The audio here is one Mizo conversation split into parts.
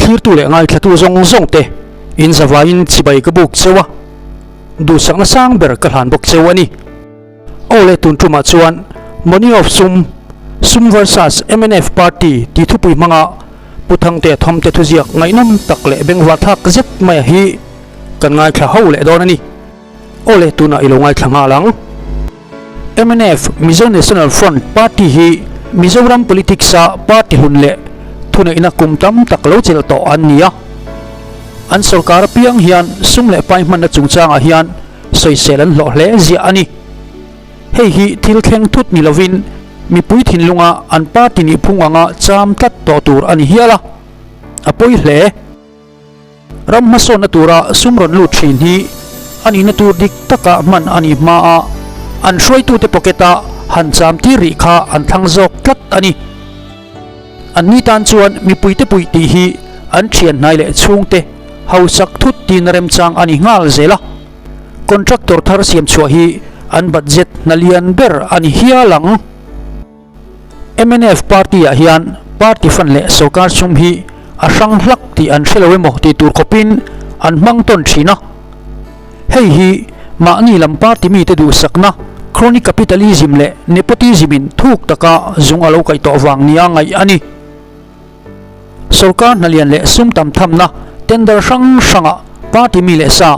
Thlirtu leh ngaithlatu zawng zawng te in zavaiin chibai ka buk cheu a, duhsakna sang ber ka hlan bawk cheu a ni. Aw le tun tumah chuan Money of Sum, Sum versus mnf Party tih thupui hmanga Pu Thangtea Thawmte thuziak ngaihnawm tak leh bengvarthlak zet maia hi kan ngaithla ho leh dawn a ni. Aw le tunah i lo ngaithla nghal ang. Mnf, Mizo National Front, party hi Mizoram politics-a party hlun leh thuneihna kum tam tak lo chelh tawh an ni a. An sorkar apiang hian sum leh pai hmanna chungchangah hian sawisel an hlawh hle ziah a ni. Hei hi thil thleng thut ni lovin mipui thinlunga an party nihphung anga cham tlat tawh tur a ni hial a, a pawi hle. Ram hmasawnna tura sum rawn lut thin hi a nihna tur dik taka hman a nih hma a, an hruaitute pocket-a han cham tir rih kha an thlang zawk tlat a ni. Anni tan chuan mipuite puih tih hi an thian hnai leh chhungte hausak thut tina remchang a ni nghal zel a, contractor thar siam chhuah hi an budget hna lian ber a ni hial ang. Mnf party ah hian party fund leh sorkar sum hi a hrang hlak tih an hre lo emaw tih tur khawpin an hmang tawn thin a. Hei hi mahni lam party mite duhsakna crony capitalism leh nepotism in thuk taka zung a lo kaih tawh vang nia ngaih a ni. Sorkar hnalian leh sum tam thamna tender hrang hrangah party mi leh sa,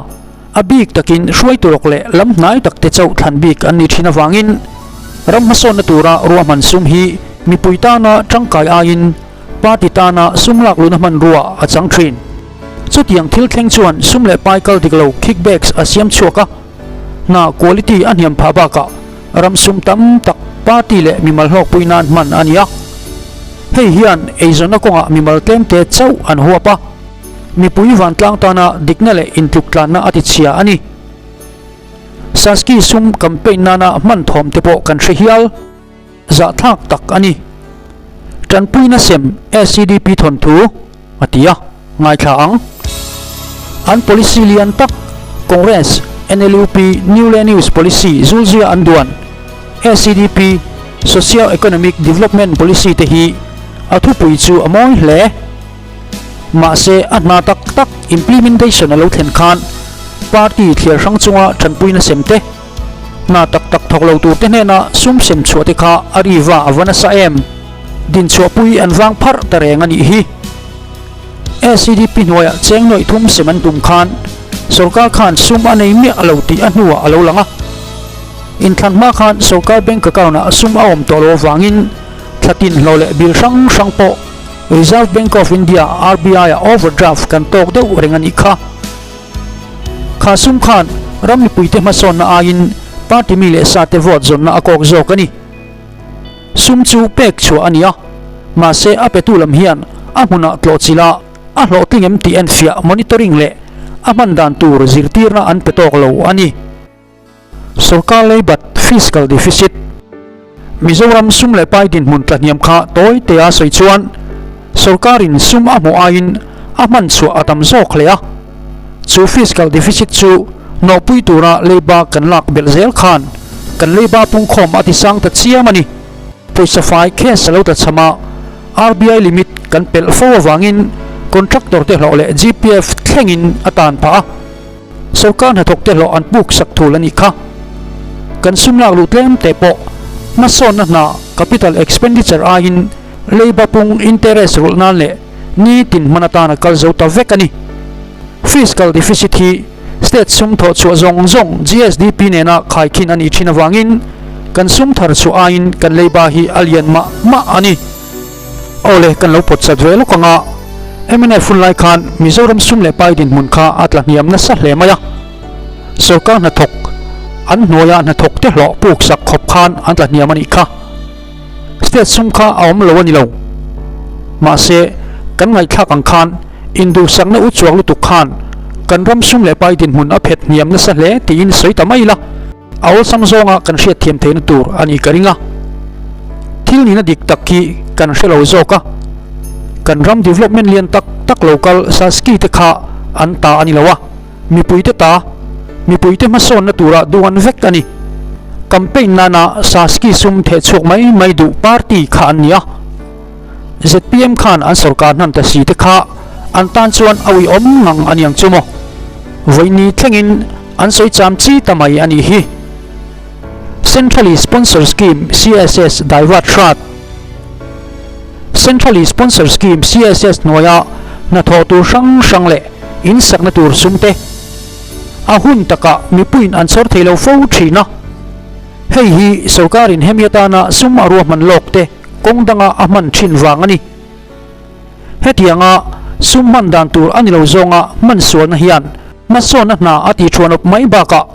a bik takin hruaitu rawk leh lam hnai takte chauh thlan bik an ni thin avangin ram hmasawnna tura ruahman sum hi mipui tana tangkai aiin party tana sum lak luhna hmanrua a chang thin. Chutiang thil thleng chuan sum leh pai kal dik lo kickbacks a siam chhuak a, hna quality a hniam phah bakah ram sum tam tak party leh mimal hlawkpui nan hman a ni a. Hei hian eizawnna kawngah mimal tlemte chauh an huap a. Mipui vantlang tana dikna leh intluktlanna a tichhia a ni. Saski sum campaign nana hman thawm te pawh kan hre hial. Zahthlak tak a ni. Tanpuina sem SEDP thawnthu a ti a, ngaithla ang. An policy lian tak Congress, NLUP, New Land Use Policy zulzuia an duan SEDP, Socio Economic Development Policy te hi a thupui chu a mawi hle. Mahse, a hna tak tak implementation a lo thlen khan party thliar hrang chunga tanpuina sem te, hna tak tak thawk lo turte hnena sum sem chhuah te kha a riva a va nasa em? Dinchhuahpui an vang pharh ta reng a nih hi. SEDP hnuaiah cheng nuaih thum sem an tum khan sorkar khan sum a nei miah lo tih a hnuah a lo lang a. Inthlan hma khan sorkar bank account-ah sum a awm tawh lo avangin thla tin hlawh leh bill hrang hrang pawh Reserve Bank of India, RBI, ah overdraft kan tawk deuh reng a nih kha. Kha sum khan ram mipuite hmasawnna aiin party mi leh sate vote zawnna a kawk zawk a ni. Sum chu pek chhuah a ni a, mahse a petu lam hian a hmunah tlawh chilh a, a hlawhtling em tih enfiah, monitoring, leh a hman dan tur zirtirna an pe tawk lo a ni. Sorkar leibat, fiscal deficit, Mizoram sum leh pai dinhmun tlahniam kha tawi tea sawi chuan sorkarin sum a hmuh aiin a hman chhuah a tam zawk hle a. Chu fiscal deficit chu hnawhpui tura leiba kan lak belh zel khan kan leiba pungkhawm a tisang ta chiam a ni. Pawisa fai cash a lo tla chham a, RBI limit kan pelh fo avangin contractor te hlawh leh GPF thlengin a tan phah a. Sorkar hnathawkte hlawh an puk sak thul a nih kha. Kan sum lak luh tlem teh pawh hmasawnna hna capital expenditure aiin leiba pung interest rulh nan leh nitin hman atana kal zo ta vek a ni. Fiscal deficit hi state sum thawh chhuah zawng zawng GSDP nena khaikhin a nih thin avangin kan sum thar chhuah aiin kan leiba hi a lian mah mah a ni. Awle, kan lo pawt chat ve lawk ang a, mnf hun lai khan Mizoram sum leh pai dinhmun kha a tla hniam nasa hle mai a. Sorkar hnathawk an hnuaia hnathawk te hlawh puk sak khawp khan an tla hniam a nih kha. State sum kha a awm lo a ni lo. Mahse, kan ngaihthlak ang khan induhsakna u chuak lutuk khan kan ram sum leh pai dinhmun a phet hniam nasa hle tiin sawi ta mai ila. A awlsam zawnga kan hriatthiam theihna tur a nih ka ring a, thil nihna dik tak hi kan hre lo zawk a, kan ram development lian tak tak lo kal Saski te kha an ta a ni lo a, mipuite ta, mipuite hmasawnna tura duh an vek a ni. Campaign nana Saski sum thehchhuak mai mai duh party kha an ni a, zpm khan an sorkar hnan ta si te kha an tan chuan a uiawm ngang a niang chu maw. Vawiini thlengin an sawi cham chi ta mai a nih hi. Centrally Sponsored Scheme, CSS, Divert Hrat Centrally Sponsored Scheme, CSS, hnuaia hnathawh tur hrang hrang leh in sakna tur sum te a hun takah mipuiin an chhawr thei lo fo thin a. Hei hi sorkarin hemi atana sum a ruahman lawk te kawng danga a hman thin vang a ni. Hetianga sum hman dan tur a ni lo zawnga hman sualna hian hmasawnna hna a ti thuanawp mai bakah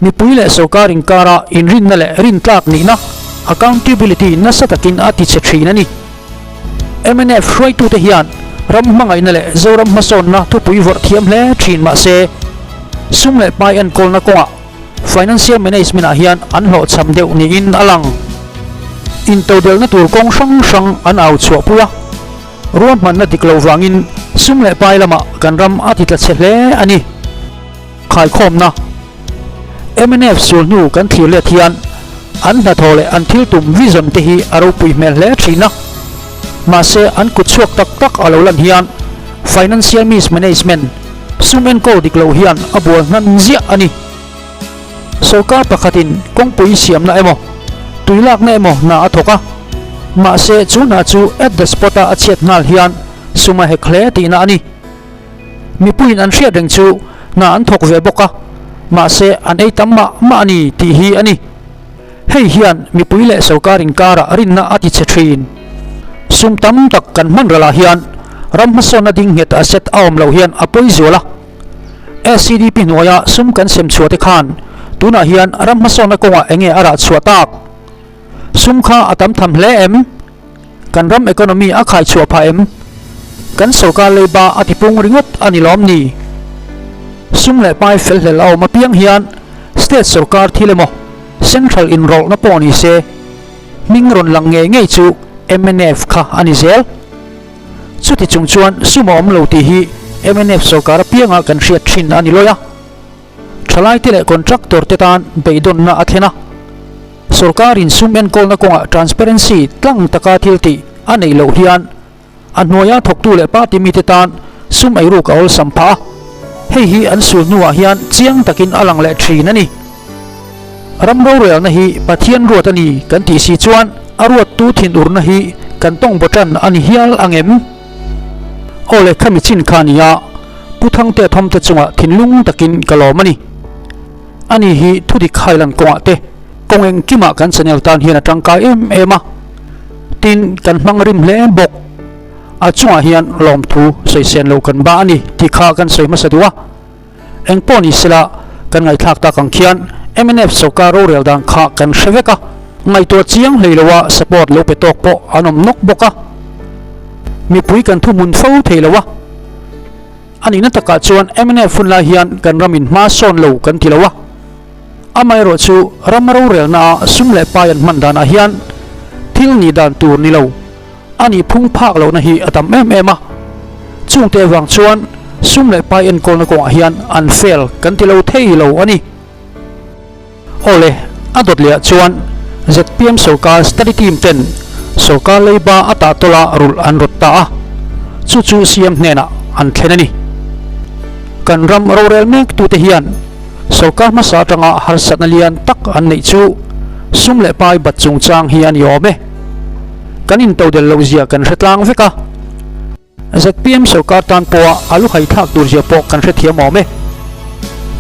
mipui leh sorkar inkara inrinna leh rintlak nihna, accountability, nasa takin a ti chhe thin a ni. Mnf hruaitute hian ram hmangaihna leh Zoram hmasawnna thupui vawrh thiam hle thin mah se, sum leh pai enkawlna kawngah financial management ah hian an hlawhchham deuh niin a lang. Intodelhna tur kawng hrang hrang an au chhuahpui a, ruahmanna dik loh vangin sum leh pai lamah kan ram a ti tla chhe hle a ni. Khaikhawmna mnf sul hnu kan thlir let hian an hnathawh leh an thil tum vision te hi a ropui hmel hle thin a, mahse an kut chhuak tak tak a lo lan hian financial mismanagement, sum enkawl dik loh hian a bual hnan ziah a ni. Sorkar pakhatin kawngpui siamna emaw, tui lakna emaw hna a thawk a, mahse chu hna chu at the spot a a chhiat nghal hian sum a hek hle tihna a ni. Mipuiin an hriat reng chu hna an thawk ve bawk a, mahse an ei tam mah mah a ni tih hi a ni. Hei hian mipui leh sorkar inkarah rinna a ti chhe thin. Sum tam tak kan hman ralah hian ram hmasawnna ding nghet a set a awm loh hian a pawi zual a. SCDP hnuaia sum kan sem chhuah te khan tunah hian ram hmasawnna kawngah enge a rah chhuah tak? Sum kha a tam tham hle em? Kan ram economy a khai chhuah phah em? Kan sorkar leiba a tipung ringawt a ni lawm ni? Sum leh pai fel hlel a awm apiang hian state sorkar thil emaw central inrawlhna pawh ni se hming rawn lang ngei ngei chu mnf kha a ni zel. Chuti chung chuan sum a awm lo tih hi mnf sorkar apianga kan hriat thin a ni lawi a. Thalaite leh contractor te tan beidawnna a thlen a. Sorkarin sum enkawlna kawngah transparency tlang taka thil tih a neih loh hian a hnuaia thawktu leh party mite tan sum eiruk a awlsam phah a, hei hi an sul hnuah hian chiang takin a lang leh thin a ni. Ram rorelna hi Pathian ruat a ni kan tih si chuan a ruattu thinurna hi kan tawng bawtan a ni hial ang em? Aw le khami chin kha nia, Pu Thangtea thawmte chungah thinlung takin ka lawm a ni. Ani hi thudik Highland kawngah te kawng engkimah kan channel tan hian a tangkai em em a, tin kan hmang rim hle bawk. A chungah hian lawmthu sawi sen lo kan ba a ni tih kha kan sawi hmasa duh a. Engpawh ni sela kan ngaihthlak tak ang khian mnf sorkar rorel dan kha kan hre vek a, ngaihtuah chiang hlei loa support lo pe tawk pawh an awm nawk bawk a, mipui kan thuhmun fo thei lo a. A nihna takah chuan mnf hun lai hian kan ramin hma sawn lo kan ti lo a, amaherawh chu ram rorelna ah sum leh pai an hman danah hian thil nih dan tur ni lo a nih phung phak lohna hi a tam em em a, chungte avang chuan sum leh pai enkawlna kawngah hian an fail kan ti lo thei lo a ni. Awle, a dawt lehah chuan zpm sorkar study team ten sorkar leiba a tah tawla rulh an rawt ta a, chu chu CM hnenah an thlen a ni. Kan ram rorel mek tute hian sorkar hmasa atanga harsatna lian tak an neih chu sum leh pai bat chungchang hi a ni awm e. Kan intodel loh zia kan hre tlang vek a. Zpm sorkar tan pawha a lu haithlak tur zia pawh kan hrethiam awm e.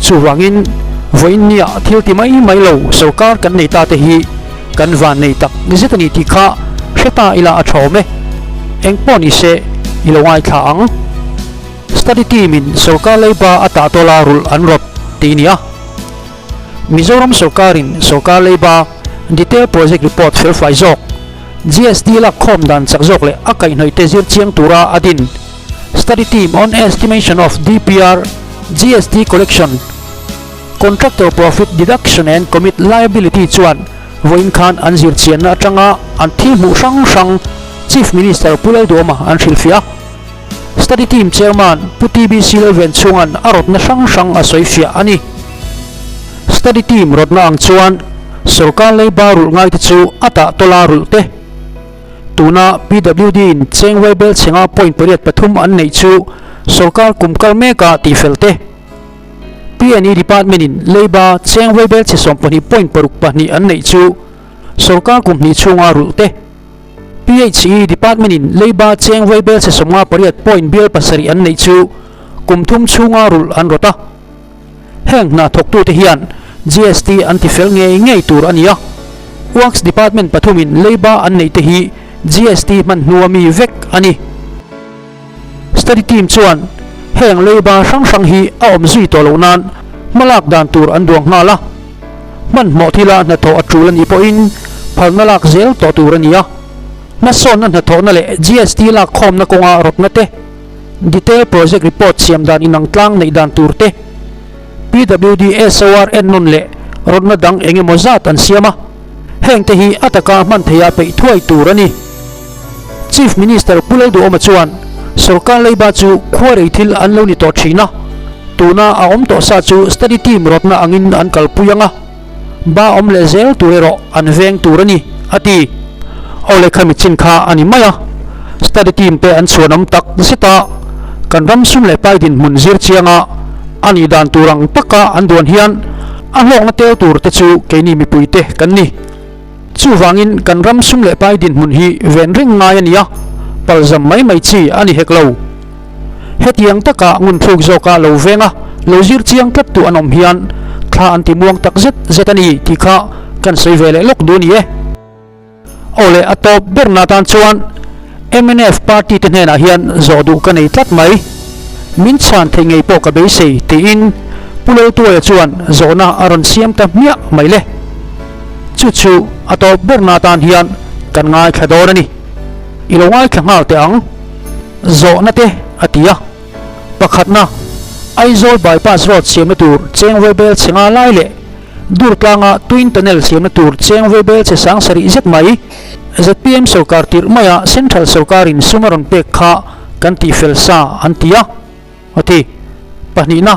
Chuvangin, vawiin nia thil ti mai mai lo sorkar kan nei ta te hi kan van nei tak zet a ni tih kha hre ta ila a tha awm e. Eng pawh ni se i lo ngaithla ang. Study team in sorkar leiba a tah tawla rulh an rawt tih nia. Mizoram sorkarin sorkar leiba detail project report felfai zawk, GST lak khawm dan chak zawk leh a kaihhnawih te zir chiang tura a din Study Team on Estimation of DPR, GST Collection, Contractor Profit Deduction and Commit Liability chuan vawiin khan an zir chianna atanga an thil hmuh hrang hrang Chief Minister Pu Lalduama an hrilhfiah a. Study Team Chairman Pu TBC Lalven chhunga'n a rawtna hrang hrang a sawifiah a ni. Study Team rawtna ang chuan sorkar leiba rulh ngaite chu a tah tawla rulh te. Tuna PWD in cheng vaibel chhenga point pariat pathum an neih chu Sorkar kum kal meka tihfel te. PNE Department in leiba cheng vaibelchhe 12 point paruk pahnih an neih chu sorkar kum hnih chhunga rulh te. PHE Department in leiba cheng vaibelchhe 58 point bial pasarih an neih chu kum thum chhunga rulh an rawt a. Heng hna thawktute hian GST an tifel ngei ngei tur a ni a. Works Department pathumin leiba an neih te hi GST hman hnua mi vek a ni. Study team chuan heng leiba hrang hrang hi a awm zui tawh loh nan hmalak dan tur an duang nghal a. Hmanhmawh thila hnathawh a tul a nih pawhin phalna lak zel tawh tur a ni a. Hmasawnna hnathawhna leh GST lak khawmna kawnga rawtna te, Detail Project Report siam dan inang tlang neih dan tur te, PWD SOR ennawn leh rawtna dang eng emaw zat an siam a. Hengte hi a taka hman theiha peih thuai tur a ni. Chief Minister Pu Lalduhawma chuan sorkar leiba chu khuarei thil an lo ni tawh thin a, tuna a awm tawh sa chu study team rawtna angin an kalpui ang a, ba awm leh zel tur erawh an veng tur a ni, a ti. Aw lehkha mitchin kha a ni mai a, study team te an chhuanawm tak zet a, kan ram sum leh pai dinhmun zir chianga a nih dan tur ang taka an duan hian a hlawkna tel tur te chu keini mipuite kan ni. Chuvangin kan ram sum leh pai dinhmun hi ven reng ngai a ni a, palzam mai mai chi a ni hek lo. Hetiang taka ngunthluk zawka lo veng a, lo zir chiang tlat tu an awm hian thla an ti muang tak zet zet a ni tih kha kan sawi ve leh lawk duh a ni e. Aw le, a tawp berna atan chuan mnf party te hnenah hian zawh duh ka nei tlat mai. Min chhan theih ngei pawh ka beisei tiin Pu Laltuaia chuan zawhna a rawn siam ta hmiah mai le. Chu chu a tawp berna atan hian kan ngaithla dawn a ni. I lo ngaithla nghal teh ang. Zawhna te a ti a. Pakhatna, Aizawl Bypass Road siamna tur cheng vaibel chhe nga lai leh Durtlanga Twin Tunnel siamna tur cheng vaibel chhe sang sarih zet mai zpm sorkar tirh maia Central sorkarin sum a rawn pek kha kan tihfel sa an ti a, a ti. Pahnihna,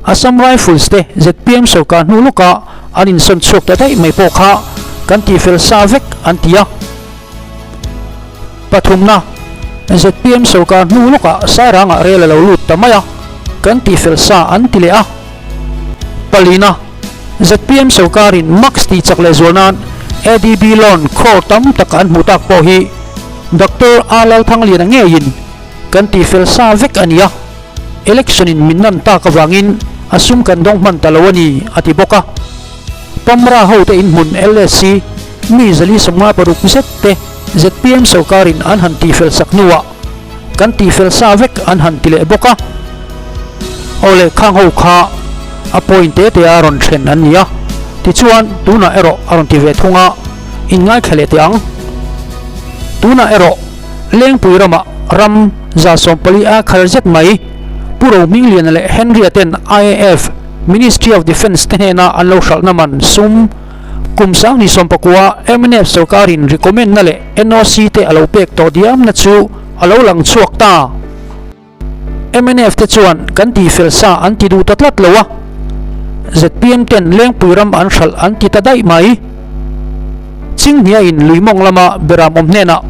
Assam Rifles te zpm sorkar hnu lawka an insawn chhuak ta daih mai pawh kha kan tihfel sa vek an ti a. Pathumna, zpm sorkar hnu lawkah Sairangah rel a lo lut ta mai a, kan tihfel sa an ti leh a. Palina, zpm sorkarin max tih chak leh zual nan ADB loan crore tam tak an hmuh tak pawh hi Doctor A Lalthangliana ngeiin kan tihfel sa vek a ni a, election in min nan tak avangin a sum kan dawng hman ta lo a ni, a ti bawk a. Pamra hote inhmun LSC mi 456 zet te zpm sorkarin an han tihfel sak hnuah kan tihfel sa vek an han ti leh bawk a. Aw le khang ho kha a point te te a rawn then an ni a, tichuan tunah erawh a rawn ti ve thung a, inngaithla leh teh ang. Tunah erawh Lengpui ramah ram 140 a khar zet mai Pu Rohmingliana leh Henry-a ten IAF, Ministry of Defence te hnena an lo hralhna man sum kum 2019 mnf sorkarin recommend na leh NOC te a lo pek tawh diamna chu a lo lang chhuak ta. Mnf te chuan kan tihfel sa an ti duh ta tlat lo a, zpm ten Lengpui ram an hralh an ti ta daih mai. Chinghnia in Luimawng lama Beram awm hnenah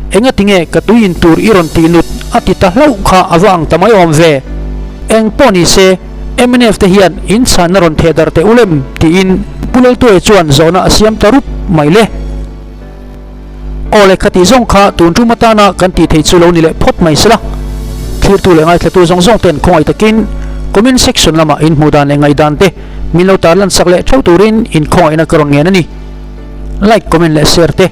Engatinge ka tui in tur i rawn tih nut a ti ta hlauh kha a va ang ta mai awm ve. Eng pawh ni se mnf te hian in chhanna rawn theh darh teh ulem tiin Pu Laltuaia chuan zawhna a siam ta rup mai le. Aw le khati zawng kha tun tum atana kan tih theih chu lo ni leh phawt mai sela. Thlirtu leh ngaithlatu zawng zawng ten khawngaih takin comment section lamah in hmuh dan leh ngaihdan te min lo tarlan sak leh theuh turin in khawngaihna ka rawn ngen a ni. Like, comment leh share te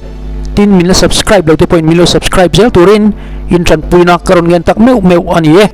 tin min la subscribe lo te pawhin min lo subscribe zel turin in tanpuina ka rawn ngen tak meuh meuh a ni e.